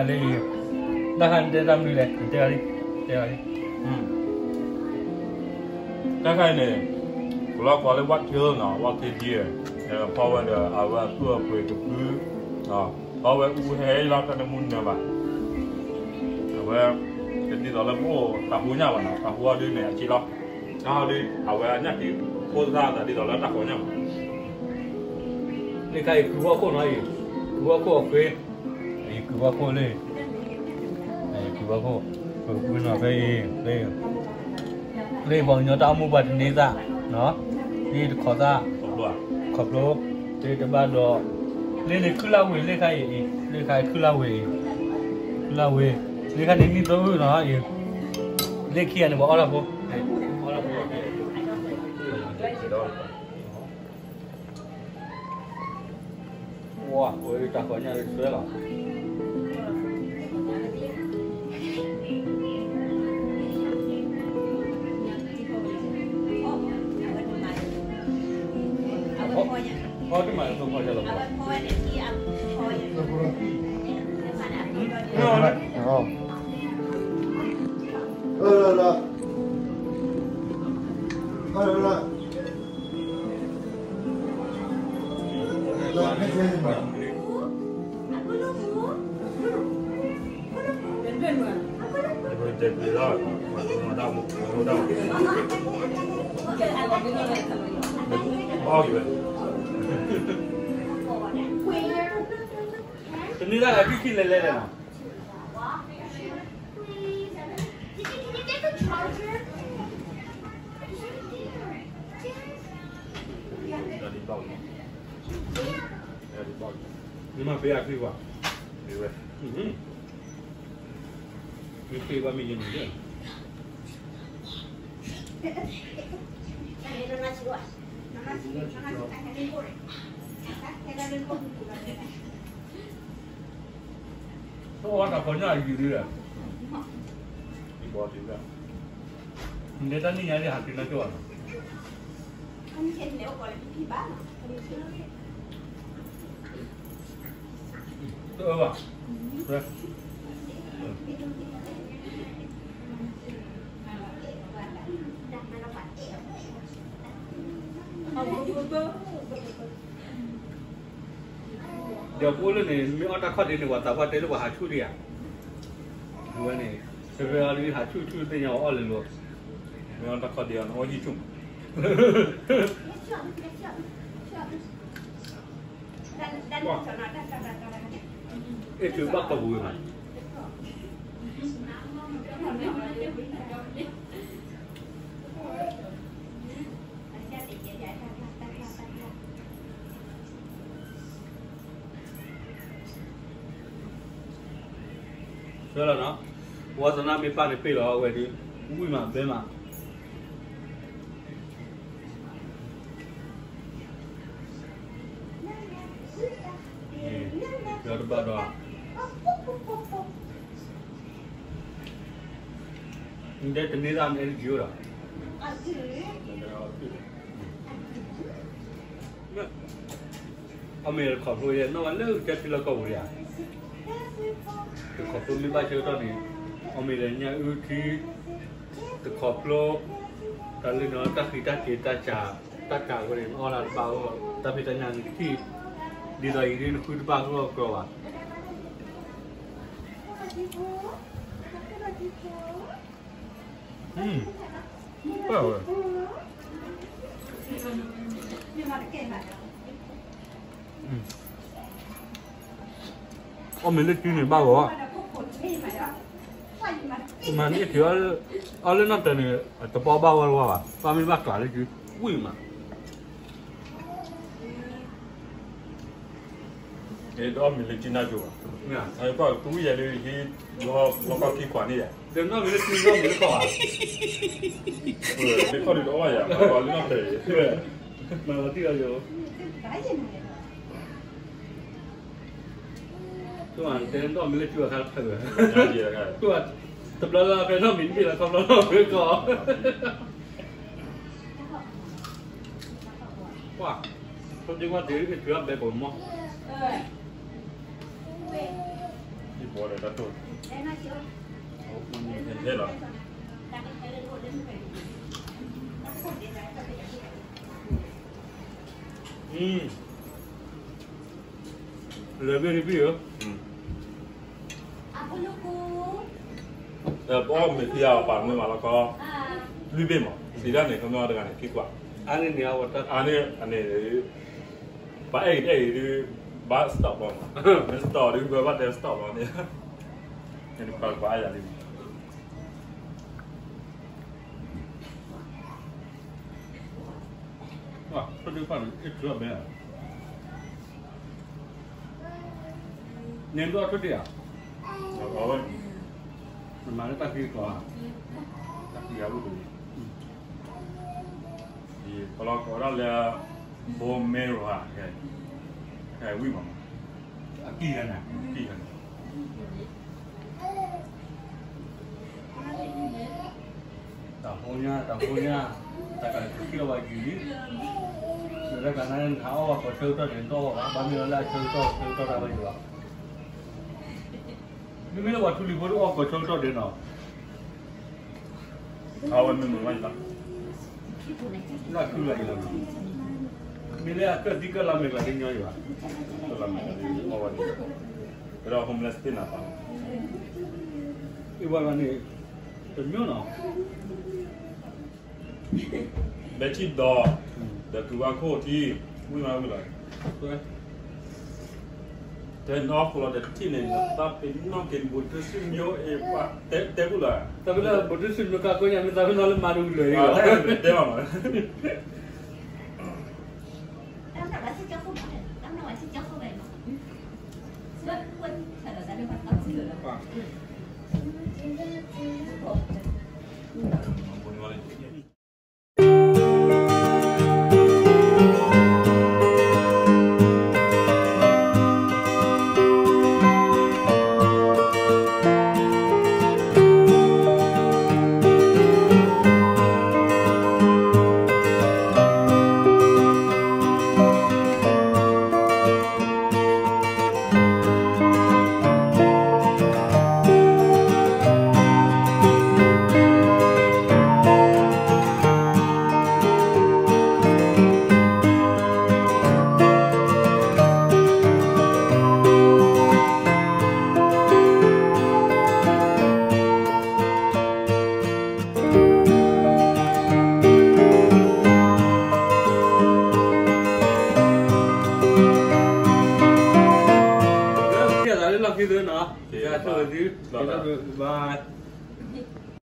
လၢအံၤ, တၢ်ခါန့ၣ်တဲတၢ်မနုၤလဲၣ်, တဲအီၤလံ, တဲအီၤလံ. တၢ်ခါအံၤန့ၣ် ကလီၤကွၢ်လၢ ဝၣ်က့လၢနီၤ, ဝၣ်က့ဒံ, ဖီဝဲဒီး အဝဲအသူၣ်အပှ့ၤကဖု, ဖီဝဲအူဟဲလီၤ တၢ်တမူနၢၤဘၣ်. အဝဲ တဒ်သိးလၢပအိၣ်တၢ်ဟူညၣ်ဘၣ်နီၤ, တၢ်ဟူအီၤဒ်န့ၣ် အဆံးလီၤ. တၢ်ဟူအီၤဒ် အဝဲအညၣ်က့ၤဖိသၣ်သးဒ်သိးလၢတၢ်ဟူညၣ်ဘၣ်. လၢခါအံၤကုၤဝီခိၣ်နီၤအံၤ, ကုၤဝီခိၣ်အဃ့, အံၤကုၤဝီခိၣ်လၢ အံၤကုၤဝီခိၣ်, ကုၤနီၤဖဲအံၤ, ဖဲအံၤ, လၢပှၤကညီတၢ်အိၣ်မူပှၤတန့ၢ်သၣ်, လၢတခီသၣ်, ခီဖျိ, လၢတဘၣ်ဒီး, လၢန့ၣ်ခုၣ်လၢ်ဝ့ၤလၢခါအံၤ, လၢခါအံၤခုၣ်လၢ်ဝ့ၤ, ခုၣ်လၢ်ဝ့ၤ, လၢခါန့ၣ်နံၣ်သၢအုၣ်နီၤအံၤ, လၢခံဂၤန့ၣ်ပှၤအီၣ်တၢ်ဖိ, အီၣ်တၢ်ဖိ ဝါ, အိၣ်တၢ်ဃီညၣ်လၢဆွဲလီၤ. အီၣ်တမၤလၢသိဖီယလီၤ. အၢ, တန့ၢ်ဒၣ်လၢခံခံလဲၤလဲၤလဲၤနီၤ. နမၤဖဲအချံကွၢ်, ဝဲ, မ့ၢ်ဖဲဘၣ်မ့ၢ်ယဲန့ၣ်, တၢ်ဃီညၣ်အယံၤဒ်လဲၣ်, နတဲတၢ်နံၣ်ညါဒ်ဟးက့ၤနီၢ်ကၠိၣ်ဘၣ်နီၤ. တအၢဘၣ်. ဒီးပအိၣ်လၢန့ၣ် မ့ၢ်အီၣ်တၢ်ခီၣ်ဒ့န့ၣ် ပှၤသးပှၢ်တဲလၢပှၤဟးဆူၣ်ဒံးဧါ. အဝဲန့ၣ် တရၢအီၤဒ်ဟးဆူၣ်ဆူၣ်သ့ၣ်ညါအီၣ်လၢလိၤ, မ့ၢ်အီၣ်တၢ်ခီၣ်ဒ့အီၤန့ၣ် အီၣ်ဟံၣ်ဆူၣ်မး. အဲၣ်ထုးဘၣ်ကပူၤမး. ဆၢလီၤနီၤ, ဝါသနာမ့ၢ်ပၢ်န့ၣ်ပ့ၢ်လီၤအဝဲဒုး, ဝံၣ်မးဘဲမး. ဒီးတဘၣ်ဒီး နတဲတန့ၢ်သၣ်မ့ၢ်အဲၣ်တကံၤအိၣ်ဒီး အီၣ်မ့ၤတခီဖျိယဲ နီၢ်ဝဲလၢကစၢၢ်ထံလီၢ်ကီၢ်ပူၤယါ, တခီဖျိမ့ၢ်ဘၣ်ဆၢကတီၢ်န့ၣ် အီၣ်မ့ၤဒီးညၣ်အုၣ်ထံ, တခီဖျိ တၢ်လၢနီၢ်တၢ်ဃံတၢ်က့ၤ တၢ်ကးဝဲန့ၣ် နအီၣ်ဒၣ်တဘၣ်အဂီၢ် တၢ်ဖံးတၢ်ညၣ်နကထံၣ်, ဒ်သိးအံၤဒ်နဃုတဘၣ်အဂီၢ်ကီဘၣ်. အီၣ်မ့ၤလၢစုန့ၣ်ဘၣ်ဂီၤ, မ့ၢ်နထံၣ်အီၤလၢနီၢ်တၢၤန့ၣ် တပီဘၣ်ဝဲလၢၤဘၣ်, ဘၣ်မ့ၢ်ဘၣ်ကျးလၢစု ဝံၣ်မး. တအီၣ်မ့ၤလၢစုနၢ်ကၠိဘၣ်, ပဝံၣ်ယၤလၢဟ့ၣ် လီၤကီၢ်ခံခွးန့ၣ်ယါ, ဒီးနီၢ်မ့ၤလၢစုနီၢ်မ့ၤလၢကီၢ်ဘၣ်, မ့ၢ်ခီၣ်ဒုးတအီၣ်ယၤ လီၤလၢနီၢ်တၢၤအံၤ, မၤလီၤတံၢ်လီၤယိာ်. တဲနီၢ်မ့ၤလၢစုအခါတဖၣ်, တဘျီလၢဖဲနီၢ်မ့ၤတဘ့ၣ်လီၤခီဖျိနီၢ်မ့ၤကီၢ်. ပှၤ, ထိၣ်ဒ့ကွၢ်တ့ၢ် အ့ၣ်ထုးအဘဲပိာ်မီၢ်, ဘီဒီးတၢ်တိၢ်, ဟဲလီၤ, လဲၤဘ့ၣ်တဘ့ၣ်ဧၢ, ပအီၣ်မ့ၤသံအီၤပာ်မ့ၢ်မးလီၤခီ, လွံၢ်ဘ့ၣ်မး စံးဒၣ်န့ၣ် ခီမီတဂၤန့ၣ် ခံကွၢ်, အန့ၣ်န့ၣ် ပအဲၣ်အံၤတအဲၣ်အံၤဒုး ဘၣ် stop လီၤမး, မ့ၢ် stop ဒုး ပဘၣ်တဲ stop လီၤန့ၣ်, ပှၤကွၢ်ယၤလံ, နဒိၣ်ထွဲဒံးဧါ, နမၤလၢတၢ်ခံကီၢ်ဧါ, တၢ်ခံဂၤအိၣ်တဂ့ၤ, ယကလီၤကိးဒၣ်လၢ bone marrow ဧါ, ဝံၣ်မး, အကံၢ်ဂၤန့ၣ်, အကံၢ်ဂၤန့ၣ် တၢ်ဟိညါ တၢ်ဟိညါ, တၢ်ကးတခံလီၤဘၣ်ကံၢ်လံ, ဒီးတၢ်ကးနၤန့ၣ် နဟးအီၣ်ဘၣ်ကီၢ်ဆၢကတီၢ်ဒဲး နတအီၣ်ဘၣ်, ဘၣ်မနုၤလၢအဆၢကတီၢ် ဆၢကတီၢ်တၢ်ဝဲယံၤဘၣ်, မ့မ့ၢ်လၢပှၤထူလံၤဖိတအီၣ်ကီၢ်ဆၢကတီၢ်ဒဲးနီၤ အဝဲမ့ၢ်မုာ်ဝဲလီၤ, လၢခုလီၤအံၤလီၤ, မ့ၢ်လၢအကၢၣ်သံကၢၣ်လါမဲာ်ကျါသ့ၣ်ညီယံၤဘၣ်, ကၢၣ်လါမဲာ်ကျါသ့ၣ်အီၣ်ဝဲန့ၣ်, ဒီး homeless သ့ၣ်နၤပၢ်, အ့ၣ်ဝဲလီၤန့ၣ်, တမျိုးနီၤ ဘဲထံၣ်ဒီး, ဒီးကုၤဝါခိၣ်ထံ, ဝံၣ်မးဝံၣ်လီၤ, တဲနီၢ်ခိလီၤတထံၣ်န့ၣ် နသးပ့ၤနီၣ်က့ၤ ဘိးဒိၣ်စုမၠိအ့ၣ်ပှၤ, တဲကူၣ်လီၤ, တၢ်ဖဲလၢ ဘိးဒိၣ်စုမၠိ ကါကိးညါ မ့ၢ်သးပ့ၤနီၣ်လၢမၤတဝံၤလၢာ်အံၤလီၤ, တဲမးမး လၢခံသ့နီၤ, ဘၣ်